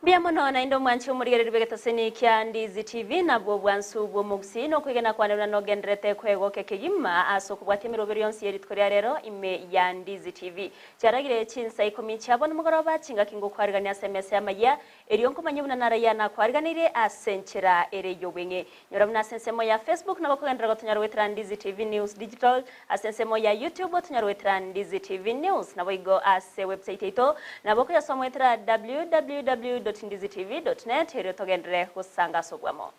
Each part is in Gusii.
Mbuya mono naende omwanchi omorigereria bw'egetaseni kia Ndizi TV nabwo obwansu bw'omogusii na okwegena kwane buna nogendererete kwegokia kegima ase okobwatia emeroberi yonsi ye rituko ria rero ime ya Ndizi TV. Chiaragire chinsa ikomi chia bono mogoroba chingaki ngokwarigania ase emesa y'amayia erio nkomanye buna narayia nakwariganeirie ase enchera ere y'obweng'e. Nyora buna ase ensemo ya Facebook nabo okogenderera gotonyora goetera Ndizi TV News Digital, ase ensemo ya YouTube otonyore goetera Ndizi TV News, naboigo ase website yaito nabo okoyasoma goetera www.ndizitv.net erio togenderere gosanga ase obwamo.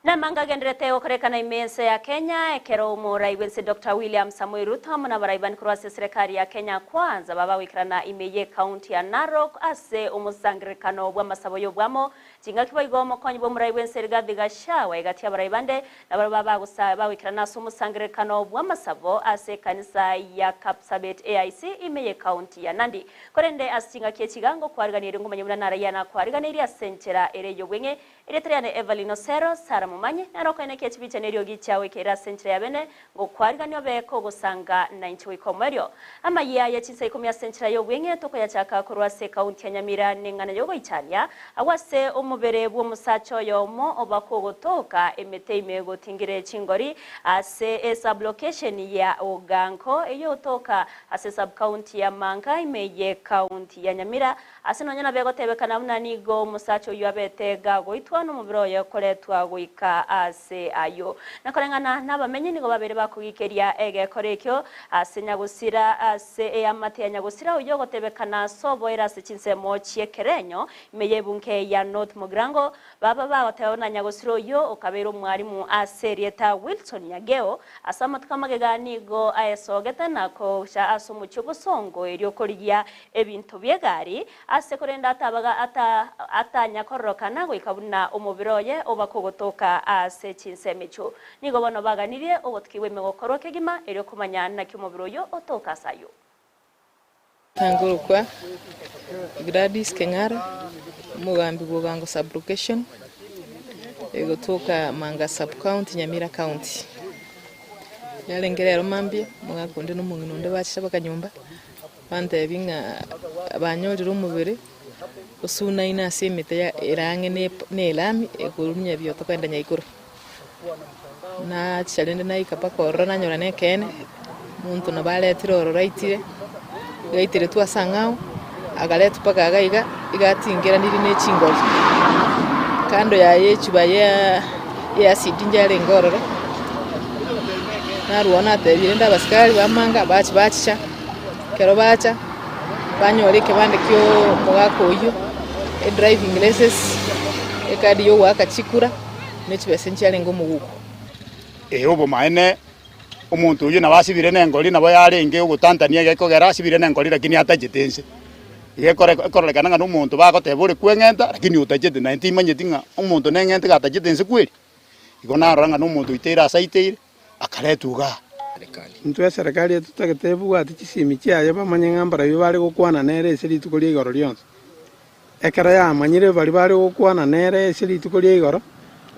Namanga agenderete gokorekana ime ense ya Kenya ekero omorai bw'ense Doctor William Samoei Ruto amo nabarai bande korwa ase eserekari ya Kenya Kwanza babagoikerana ime y'ecounty ya Narok ase omosangererekano bw'amasabo y'obwamo Chingaki boigo omokonyi bw'omorai bw'ense Rigathi Gachagua egati y'abarai bande nabarabwo abagosa bagoikerana ase omosangererekano bw'amasabo ase ekanisa ya Kapsabet AIC ime y'ecounty ya Nandi. Korende ase chingaki echi iga ngokwariganirie ngomanye buna narayia nakwariganeirie ase enchera ere y'obweng'e. Erieta riane Evelyn Osero, Sarah Momanyi, nere okoenekia chibicha na eriogi chiao ekeire ase enchera ya bene, ngokwarigania obe kogosanga nainche goika omoerio. Amayia ye chinsa ikomi ase enchera y'obweng'e tokoyachaka korwa ase ekaunti ya Nyamira neng'ana y'ogoichania, agwo ase omobere bw'omosacha oyomo oba kogotoka emete ime gotingire chingori ase esub-location ya Oganko eyotoka ase sub-county ya Manga ime y'ekaunti ya Nyamira. Ase nonya nabegotebekana buna nigo omosacha oyio abete gagoitwa nomobere oye koretwa goika aase ayio. Na koreng'ana nabamenyi nigo babere bakogikeria egekora ekio ase nyagosira ase eamate ya nyagosira oyio ogotebekana ase oboere ase chinsemo chi'ekerenyo ime y'ebunke ya North Mugirango. Baba bagoteba buna nyagosira oyio okabeire omwarimu ase erieta Wilson Nyageo ase amatuko amagega nigo aesogete na kocha ase omochie obosongo erio korigia ebinto bi'egari, ase korende atabaga ata atanya kororokana goika buna omobere oye oba kogotoka ase chinsemo echio. Nigo bono baganirie ogotukigwa emegokorwa kegima erio komanya naki omobere oyio otoka ase ayio. Nkorokwa Gladys Keng'ara, omogambi bw'Ogango Sub-location, egotoka Manga Sub-county, Nyamira County. Narenge rero mambia, omogaka onde na omong'ina onde bachicha bakanyomba. Bantebia ng'a banyorire omobere osunaine ase emete ya ere ang'e na elami ekorwa Nyabioto kogenda Nyaikoro. Nachicha rende naika mpaka ororo nanyora na ekeene, omonto nabo aretire ororo aitire, iga aiteretwe ase ang'ao, akaretwa mpaka iga iga, iga atingeranirie na echingori. Kando yaye echuba ya eacid njarenge ororo, Narwo natebire rende abasikari bamanga bachi bachicha, ekero bacha banyora ekebande kia omogaka oyio, edriving license, ekadi ya ogoaka chikura, ne chibesa nchiarenge omoguko. Ee, obomaene, omonto oyio nabo asibire nengori, nabo yarenge ogotantania egekogera asibire nengori lakini atachete inse. Iga ekore ekororekana ng'a nomonto bagoteba ore kweng'enta lakini otachete, naende timanyeti ng'a omonto neng'ente gatachete inse kweri. Igo narora ng'a nomonto oiteire ase aiteire, akaretwa igaa. Intwe eserekari etotagete ebwate chisimi chiaye bamanye ng'a mbarabwo bare gokwana nere ase rituko ria igoro rionsi. Ekero yamanyire baria bare gokwana nere ase rituko ria igoro,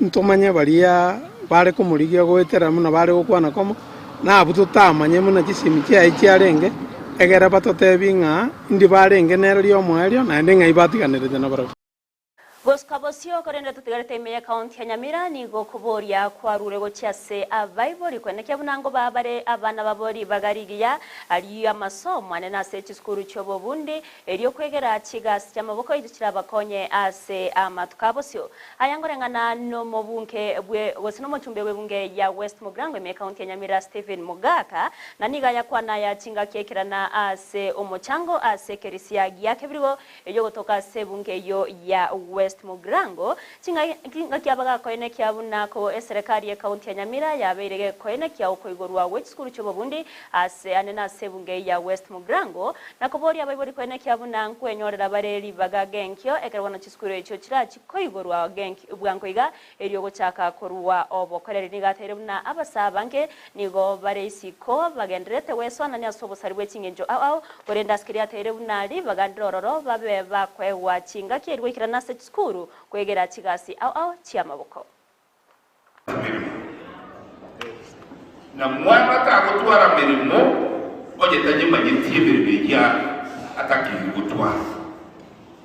ntomanye baria bare komorigia goetera buna bare gokwana komo, na abwo totamanye buna chisimi chiaye chiarenge, egere batotebie ng'a indi barenge nere ri'omoerio, naende ng'ai batiganerete nabarabwo. Gosuka bosio, korende totigarete ime y'ecounty ya Nyamira, nigo okoboria kwarure gochia ase abaibori koenekia buna ngoba bare abana babo ribaga rigiya ri'amasomo anene ase chisukuru chi'obobundi erio kwegera chigasi chi'amaboko echio chirabakonye ase amatuko abosio. Aya ngoreng'ana nomobunge bwe gose nomochumbe bw'ebunge ya West Mugirango ime y'ecounty ya Nyamira Stephen Mogaka na nigo ayakwana aya chingaki aikerana ase omochango ase ekerisia gia Kebirigo Eyio gotoka ase ebunge eyio ya West. West Mugirango chingaki abagakoenekia buna ko eserekari y'ekaunti ya Nyamira yabeire gekoenekia okoigorwa gwe chisukuru chi'obobundi ase ane nase ebunge ya West Mugirango na koboria abaibori koenekia buna nkwenyorera bare ribaga genkio ekero bono chisukuru echio chirachi koigorwa bwango iga Erio gochaka korua obokoreri nigo ateire buna abasaa abange nigo bare isiko bagendererete gwesoanania ase obosari bwe chingencho ao ao, korende ase keria ateire buna ribaga ndire ororo babe bakoegwa chingaki erio goikerana ase chisukuru kwegera chigasi ao ao chi'amaboko. Emeremo. Na mwana tagotwara meremo onye tanyemanyeti emeremo eyio atakeire gotwara.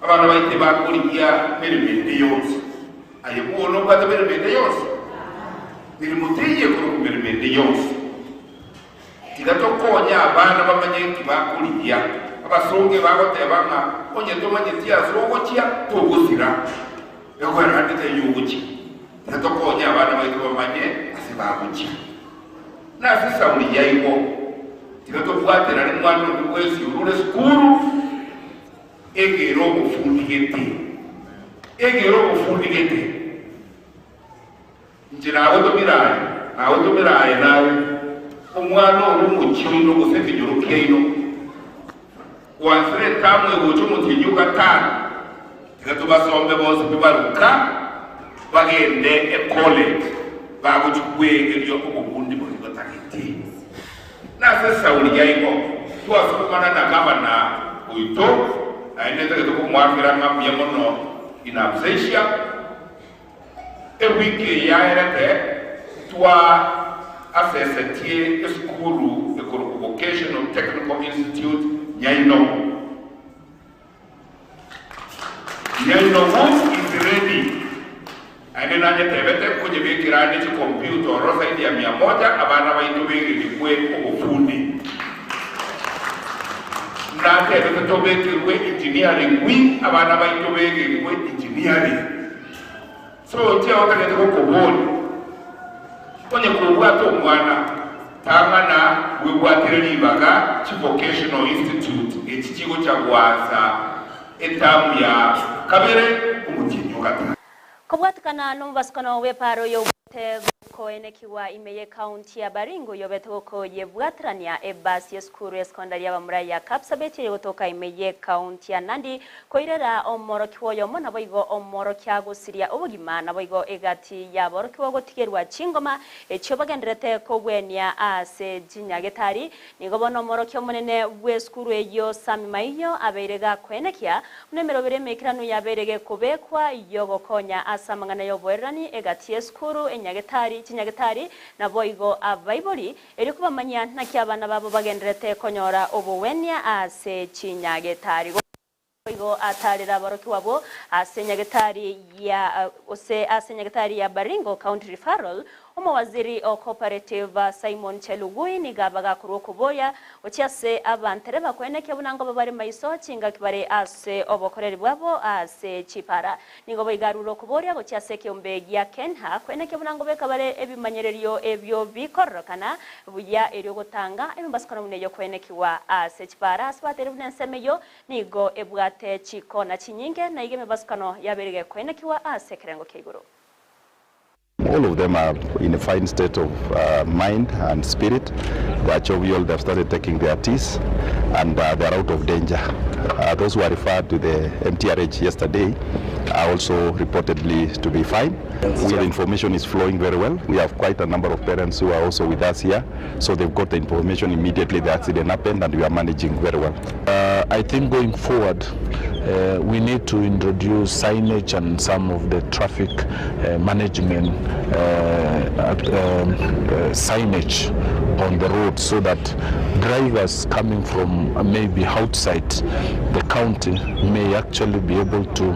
Abana baito bakorigia meremo ende yonsi. Aye bono obwate meremo ende yonsi? Meremo teiyo ekorokwa meremo ende yonsi. Tiga tokonye abana bamanye eki bakorigia. Abasongo ebagoteba ng'a onye tomanyeti ase ogochia, togosira. Egoera ande taiyo ogochia. Tiga tokonye abana baito bamanye ase bagochia. Nase esauri yaigo, tiga tobwaterane mwana onde bwensi orure esukuru, Egere obofundi gete, egere obofundi gete. Inche nagotomire aye, nagotomire aye naye, omwana ore omochie oino gose ekenyoro kiaino, gwansire etamu egocha omotienyi o gatano, tiga tobasombe bonsi pi baruka bagende ecollege bagochia kwegeria obobundi boria batagete. Nase esauri yaino twasukumana na gavana oito, naende ntagete komoakera ng'a mbuya mono in absentia. Ewiki eye yaerete twa asesetie esukuru ekorokwa Vocational Technical Institute Nyainogo. Nyainogo is ready. Naende nanyetebete nkonyebekera ande chikompiuta ororo zaidi ya mia moja abana baito begerigwe obofundi. Natebete tobekerwe engineering wing abana baito begerigwe engineering. So inche otagete gokoboria onye kobwate omwana tang'ana bwebwatire ribaga chi vocational institute echi chigocha goansa etamu ya kabere omotienyi o gatano. Kobwatikana nomobasukano bw'epaaro oyobwate gokoenekigwa ime y'ecounty ya Baringo oyobete gokoyebwaterania ebasi y'esukuru y'esekondari y'abamura ya Kapsabet eyegotoka ime y'ecounty ya Nandi koirera omorokigwa oyomo naboigo omworokia gosiria obogima naboigo egati y'aborokigwa gotigerwa chingoma echio bagendererete kobwenia ase chinyagetari Nigo bono omworokia omonene bw'esukuru eyio Sammy Maiyo abeire gakoenekia buna emeroberi emeikeranu yabeire gekobekwa y'ogokonya ase amang'ana y'oboererani egati y'esukuru, enyagetari, chinyagetari, naboigo abaibori, erio kobamanyia naki abana babo bagendererete konyora obogwenia ase chinyagetari. Boigo atarire aborokigwa abwo ase nyagetari ya gose ase nyagetari ya Baringo County Referral, omowaziri o Cooperative Simon Chelugui nigo abagakorwa okoboria gochia ase abantere bakoenekia buna ngoba bare maiso chingaki bare ase obokoreri bwabo ase chipara. Nigo boigo arure okoboria gochia ase ekeombe gia Kenha koenekia buna ngobeka bare ebimanyererio ebio bikororokana buya erio gotanga emebasukano buna eyio koenekigwa ase chipara ase bateire buna ensemo eyio Nigo ebwate chikona chinyinge, na iga emebasukano yabeire gekoenekigwa ase ekerengo kia igoro. All of them are in a fine state of mind and spirit, they are jovial, they have started taking their teas and they are out of danger. Those who were referred to the MTRH yesterday are also reportedly to be fine. The information is flowing very well. We have quite a number of parents who are also with us here. So they've got the information immediately the accident happened and we are managing very well. I think going forward we need to introduce signage and some of the traffic management signage on the road so that drivers coming from maybe outside the county may actually be able to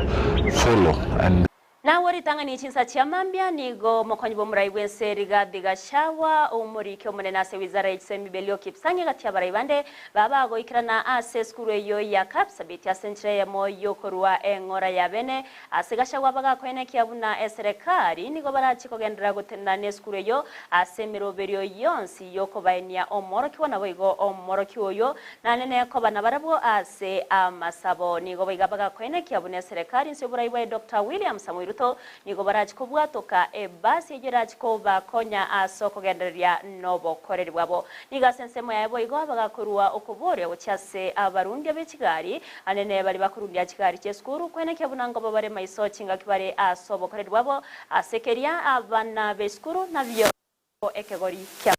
follow and Nawe. Agwo ritang'ani chinsa chia mambia nigo omokonyi bw'omorai bw'ense Rigathi Gachagua, omoriki omonene ase wizara ye chisemi Belio Kipsang egati y'abarai bande baba goikerana ase esukuru eyio ya Kapsabet ase enchera eyemo y'okorua eng'ora ya bene ase Gachagua bagakoenekia buna eserekari nigo barache kogenderera gotenena nesukuru eyio ase emeroberio yonsi y'okobaenia omworokigwa naboigo omworokigwa oyio Nanene koba nabarabwo ase amasabo. Nigo boiga bagakoenekia buna eserekari inse y'oborai bwaye Doctor William Samoei Ruto nigo barachi kobwatoka ebasi eyio erachi kobakonya ase okogendereria nobokoreri bwabo. Nigo ase ensemo yaye boigo bagakorua okoboria gochia ase abarundia be chigari anene baria bakorundia chigari chi'esukuru koenekia buna ngoba bare maiso chingaki bare ase obokoreri bwabo ase keria abana b'esukuru nabio ekegori kia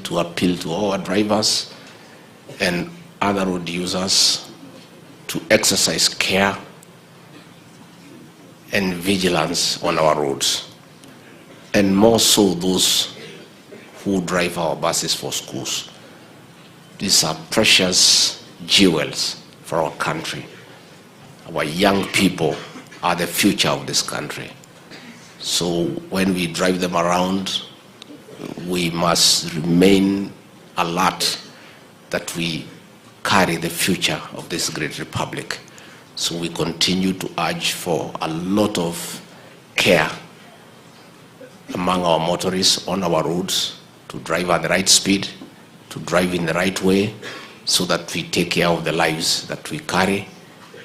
To appeal to all our drivers and other road users to exercise care and vigilance on our roads and more so those who drive our buses for schools. These are precious jewels for our country. Our young people are the future of this country. So when we drive them around, we must remain alert that we carry the future of this great republic. So we continue to urge for a lot of care among our motorists on our roads to drive at the right speed, to drive in the right way, so that we take care of the lives that we carry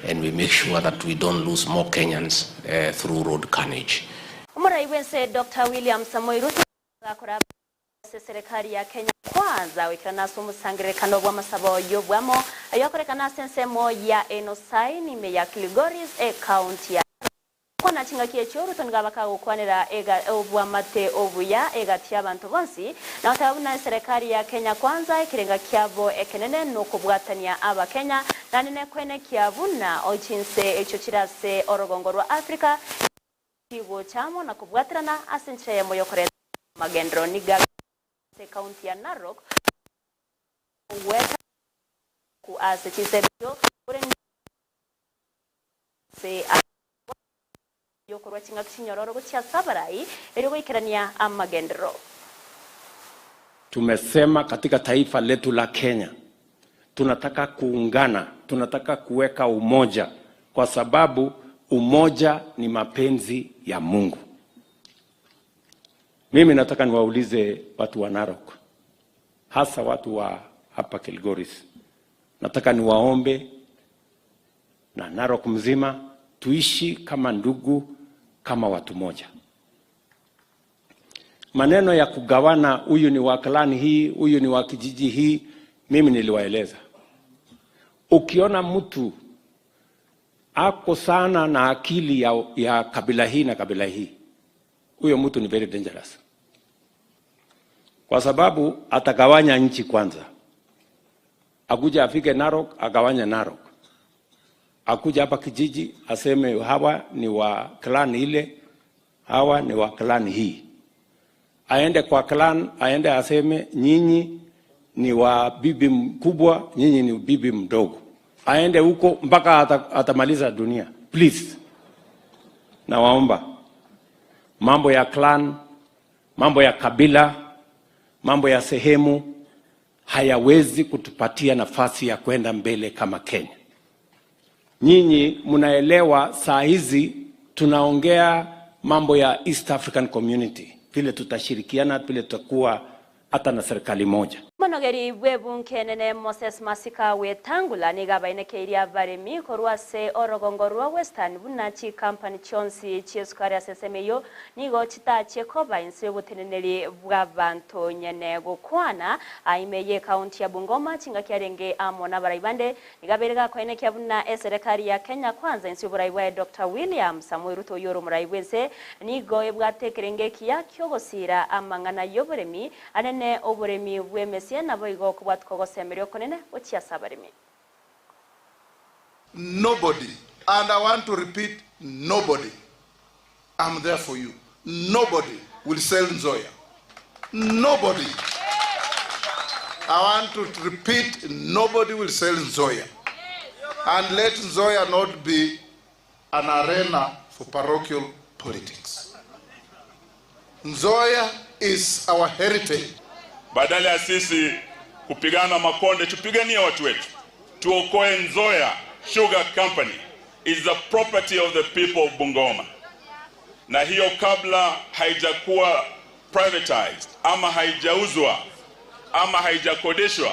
and we make sure that we don't lose more Kenyans uh, through road carnage. Omorai bw'ense Doctor William Samoei Ruto agakora ase eserekari ya Kenya Kwanza goikerana ase omosangererekano bw'amasabo y'obwamo ayokorekana ase ensemo ya Enosain ime ya Kilgoris ekaunti ya Narok. Gokwana chingaki echio Ruto nigo abakagokwanera ega obwamate obuya egati y'abanto bonsi na goteba buna eserekari ya Kenya Kwanza ekerenga kiabo ekenene nokobwatania abakenya naende nekwenekia buna chinse echio chire ase orogongo rwa Africa Chigocha amo na kobwaterana ase enchera eyemo y'okoreta amagenderero nigo abe ase ekaunti ya Narok goeta ase chinsemo echio korende ase y'okorua chingaki chinyororo gochia ase abarai erio goikerania amagenderero. Tumesema katika taifa letu la Kenya tunataka kuungana, tunataka kuweka umoja, kwa sababu umoja ni mapenzi ya Mungu. Mimi nataka niwaulize watu wa Narok, hasa watu wa hapa Kilgoris, nataka niwaombe na Narok mzima tuishi kama ndugu, kama watu moja. Maneno ya kugawana, huyu ni wa clan hii, huyu ni wa kijiji hii, mimi niliwaeleza. Ukiona mtu ako sana na akili ya, ya kabila hii na kabila hii, huyo mtu ni very dangerous, kwa sababu atagawanya nchi kwanza. Akuja afike Narok agawanye Narok, akuja hapa kijiji aseme hawa ni wa clan ile, hawa ni wa clan hii. Aende kwa clan, aende aseme nyinyi ni wa bibi mkubwa, nyinyi ni bibi mdogo. Aende huko mpaka atamaliza dunia. Please, nawaomba mambo ya clan, mambo ya kabila, mambo ya sehemu hayawezi kutupatia nafasi ya kwenda mbele kama Kenya. Nyinyi mnaelewa saa hizi tunaongea mambo ya East African Community, vile tutashirikiana, vile tutakuwa hata na serikali moja. Omonogeri bw'ebunke enene Moses Masika Wetangula nigo abainekeirie abaremi korwa ase orogongo rwa Western buna chikampani chionsi chi'esukari ase ensemo eyio nigo chitachie koba inse y'oboteneneri bw'abanto nyene gokwana ime y'ekaunti ya Bungoma chingaki arenge amo nabarai bande nigo abeire gakoenekia buna eserekari ya Kenya Kwanza inse y'oborai bwaye Doctor William Samoei Ruto oyio ore omorai bw'ense nigo ebwate ekerengo ekiya ki'ogosiira amang'ana y'oboremi Anene oboremi bw'emesie naboigo okobwatuka ogosemeria okonene gochia ase abaremi. Nobody, and I want to repeat nobody, I'm there for you, nobody will sell Nzoia, nobody, I want to repeat nobody will sell Nzoia, and let Nzoia not be an arena. for parochial politics. Nzoia is our heritage. Badala ya sisi kupigana makonde, tupiganie watu wetu, tuokoe Nzoia Sugar Company is the property of the people of Bungoma, na hiyo kabla haijakuwa privatized ama haijauzwa ama haijakodishwa,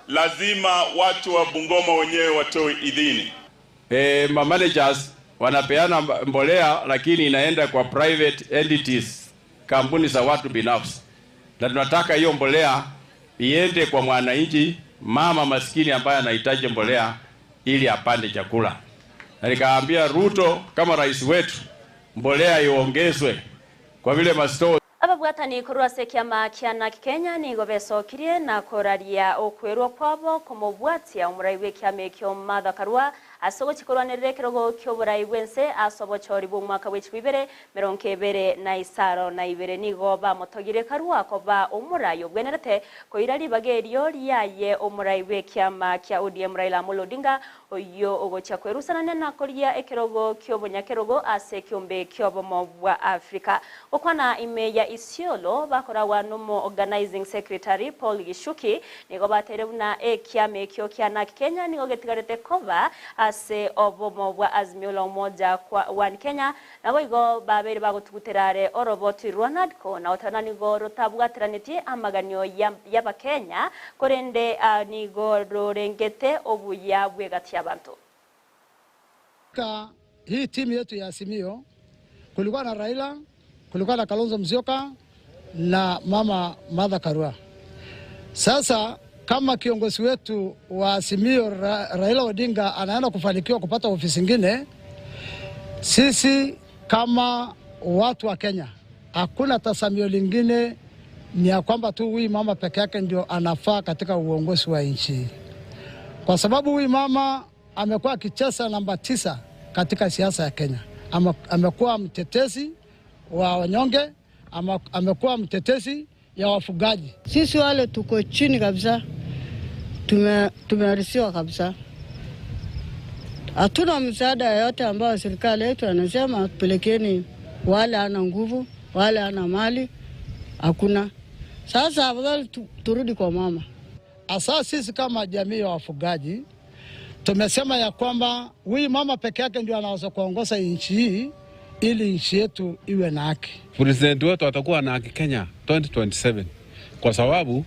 lazima watu wa Bungoma wenyewe watoe idhini. E, ma managers wanapeana mbolea lakini inaenda kwa private entities, kampuni za watu binafsi, na tunataka hiyo mbolea iende kwa mwananchi, mama maskini ambaye anahitaji mbolea ili apande chakula. Na nikaambia Ruto kama rais wetu, mbolea iongezwe kwa vile masto Ababwatani korwa ase ekiama kia NARC Kenya nigo besokirie na koraria okwerwa kwabo komobwatia omorai bwa ekiama ekio Martha Karua ase ogochikorwanerera ekerogo kia oborai bwense ase obochori bwa omwaka bwa echibwa ibere merongo ebere na isaro na ibere nigo bamotogire Karua koba omorai obwenerete koira ribaga erio riaye omorai bwa ekiama kia ODM Raila Amolo Odinga oyo ogochia kwerusanania na koria ekerogo kia obonyakerogo ase ekiombe kia obomo bwa Africa. Gokwana ime ya Isiolo bakoragwa nomo organizing secretary Paul Gichuki nigo batere buna ekiama ekio kia NARC Kenya nigo getigarete koba ase obomo bwa Azimio la Umoja kwa One Kenya nabo igo babere bagotugutera are oroboti rwa NADCO na otana nigo rotabwateranetie amaganio y'abakenya korende nigo rorengete obuya bwegati y'abanto. Ka hii timu yetu ya Azimio kulikuwa na Raila, kulikuwa na Kalonzo Musyoka na mama Martha Karua. Sasa kama kiongozi wetu wa Azimio Raila Odinga anaenda kufanikiwa kupata ofisi ingine, sisi kama watu wa Kenya hakuna tazamio lingine, ni ya kwamba tu huyu mama peke yake ndio anafaa katika uongozi wa nchi, kwa sababu huyu mama amekuwa akicheza namba 9 katika siasa ya Kenya. Amekuwa mtetezi wa wanyonge, amekuwa mtetezi ya wafugaji. Sisi wale tuko chini kabisa, tumearisiwa kabisa, hatuna msaada yoyote ambao serikali yetu anasema tupelekeni wale ana nguvu, wale ana mali, hakuna. Sasa afadhali turudi kwa mama. Asa sisi kama jamii ya wafugaji tumesema ya kwamba huyu mama peke yake ndio anaweza kuongoza nchi hii ili nchi yetu iwe na haki. President wetu atakuwa na haki Kenya 2027 kwa sababu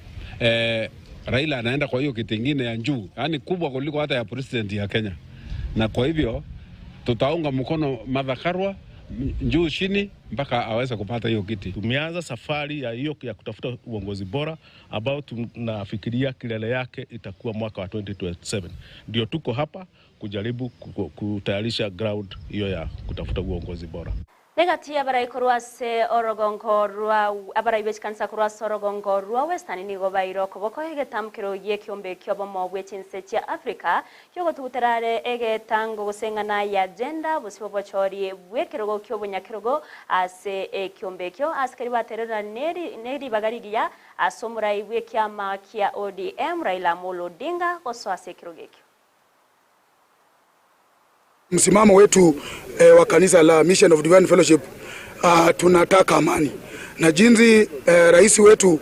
Raila anaenda kwa hiyo kiti ingine ya juu, yani kubwa kuliko hata ya president ya Kenya, na kwa hivyo tutaunga mkono Martha Karua juu chini mpaka aweze kupata hiyo kiti. Tumeanza safari ya hiyo ya kutafuta uongozi bora ambao tunafikiria kilele yake itakuwa mwaka wa 2027. Ndio tuko hapa kujaribu kutayarisha ground hiyo ya kutafuta uongozi bora. Negati abarai korwa ase orogongo rwa abarai bechikanisa korwa ase orogongo rwa Western nigo bairo koboko egetamkero gi'ekiombe kiobomo bwe chinse chia Africa kiogotuguterare egetango goseng'ana ya agenda bosibo bochori bw'ekerogo kiobonyakerogo ase ekiombe ekio asikari baterera neri bagarigia ase omorai bw'ekiama kia ODM Raila Amolo Odinga gosoa ase ekerogo ekio. Msimamo wetu wa kanisa la Mission of Divine Fellowship, tunataka amani na jinsi rais wetu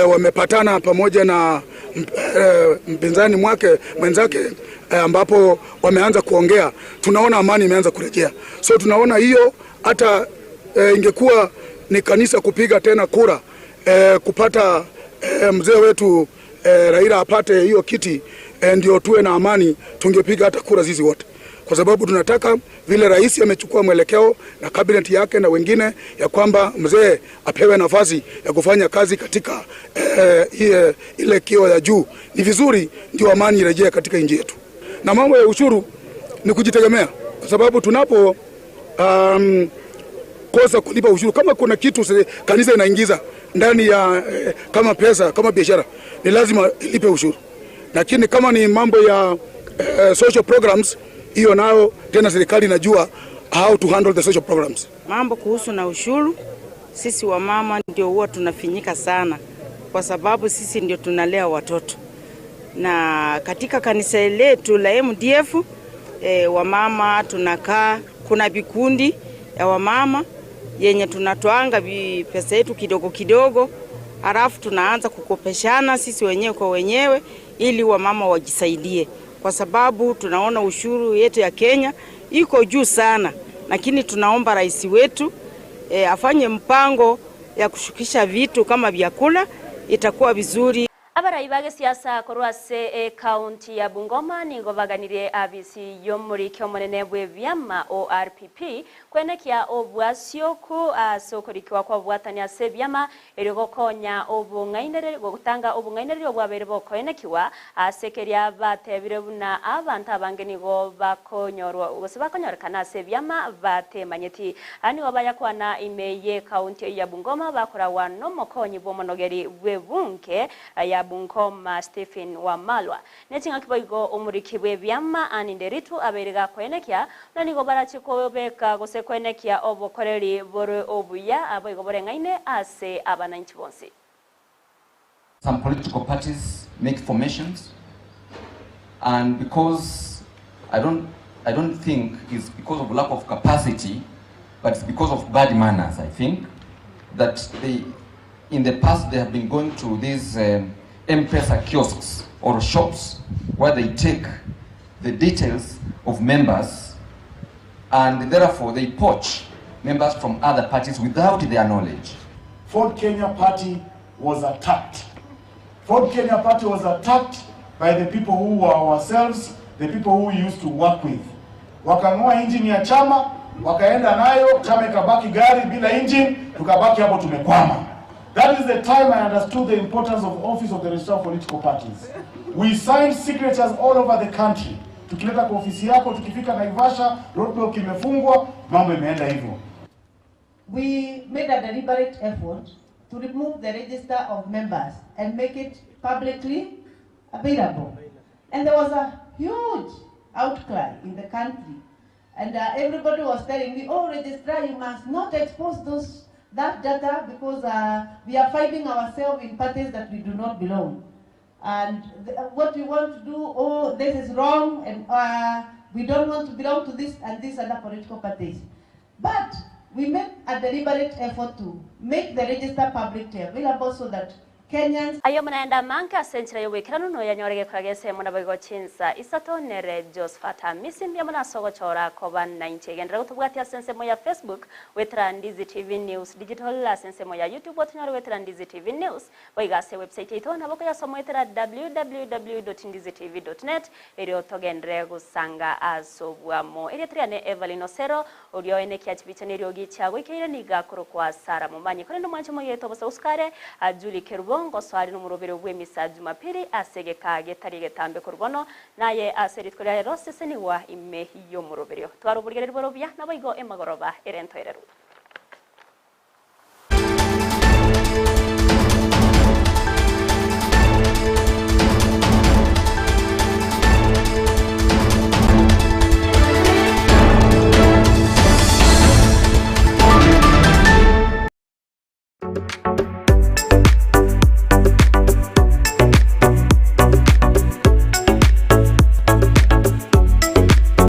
wamepatana pamoja na mpinzani mwake mwenzake, ambapo wameanza kuongea, tunaona amani imeanza kurejea. So tunaona hiyo hata ingekuwa ni kanisa kupiga tena kura kupata mzee wetu Raila apate hiyo kiti, ndio tuwe na amani, tungepiga hata kura zizi wote, kwa sababu tunataka vile rais amechukua mwelekeo na cabinet yake na wengine ya kwamba mzee apewe nafasi ya kufanya kazi katika ile kio ya juu. Ni vizuri ndio amani irejee katika nchi yetu. Na mambo ya ushuru ni kujitegemea, kwa sababu tunapo kosa kulipa ushuru, kama kuna kitu kanisa inaingiza ndani ya kama pesa kama biashara, ni lazima ilipe ushuru. Lakini kama ni mambo ya social programs, hiyo nayo tena serikali inajua how to handle the social programs. Mambo kuhusu na ushuru, sisi wamama ndio huwa tunafinyika sana, kwa sababu sisi ndio tunalea watoto. Na katika kanisa letu la MDF, wamama tunakaa Kuna vikundi ya wamama yenye tunatoanga pesa yetu kidogo kidogo, halafu tunaanza kukopeshana sisi wenyewe kwa wenyewe ili wamama wajisaidie, kwa sababu tunaona ushuru yetu ya Kenya iko juu sana, lakini tunaomba rais wetu e, afanye mpango ya kushukisha vitu kama vyakula, itakuwa vizuri. Abarai ba gesiasa korwa ase ekaunti ya Bungoma nigo baganirie abisi y'omoriki omonene bw'ebiama ORPP kwenekia obwasioku ase okorikiwa kw'obobwatani ase ebiama erio gokonya obong'ainereria gotanga obong'ainereria obwabeire bokoenekiwa ase keria batebire buna abanto abange nigo bakonyorwa gose bakonyorekana ase ebiama batemanyeti. Aya nigo bayakwana ime y'ekaunti eyio ya Bungoma bakoragwa nomokonyi bw'omonogeri bw'ebunge ya Bungoma Stephen Wamalwa. Ne ching'aki boigo omoriki bw'ebiama Ann Nderitu abeire gakoenekia buna nigo barache kobeka gose koenekia obokoreri bore obuya boigo boreng'aine ase abananchi bonsi. Some political parties make formations and because I don't, I don't think it's because of lack of capacity but it's because of bad manners I think that they in the past they have been going to these um, M-Pesa kiosks or shops where they take the details of members and therefore they poach members from other parties without their knowledge. Ford Kenya Party was attacked. Ford Kenya Party was attacked by the people who were ourselves, the people who we used to work with. Wakang'oa engine ya chama, wakaenda nayo, chama ikabaki gari bila engine, tukabaki hapo tumekwama. That is the time I understood the importance of office of the registrar of political parties. We signed signatures all over the country. Tukileta kwa ofisi yako, tukifika Naivasha, roadblock imefungwa, mambo imeenda hivyo. We made a deliberate effort to remove the register of members and make it publicly available. And there was a huge outcry in the country. And everybody was telling me, oh, registrar, you must not expose those, that data because we are finding ourselves in parties that we do not belong. And what we want to do, oh, this is wrong, and we don't want to belong to this and these other political parties. But we made a deliberate effort to make the register publicly available so that Kenyans Ayo mnaenda manka ase enchera y'oboikeranu noyanyore gekora gesemo naboigo chinsa isato nere Josephat Hamisi mbuya mono ase ogochora koba nainche. Genderera gotobwatia ase ensemo ya Facebook goetera Ndizi TV News Digital ase ensemo ya YouTube otonyore goetera Ndizi TV News boigo ase website yaito nabo okoyasoma goetera www.ndizitv.net erio togenderere gosanga ase obwamo. Erieta riane Evelyn Osero oria oene kia chibicha neriogi chiagoikeire nigo akorokwa Sarah Momanyi. Korende omwanche omoyete obosa gosukare Julie Kerubo ngosoa are nomoroberio bw'emisa Jumapili ase egeka getari egetambe korwa bono naye ase rituko ria rero sesenigwa ime y'omoroberio. Twara oborigereria bore obuya naboigo emagoroba ere ntoereru.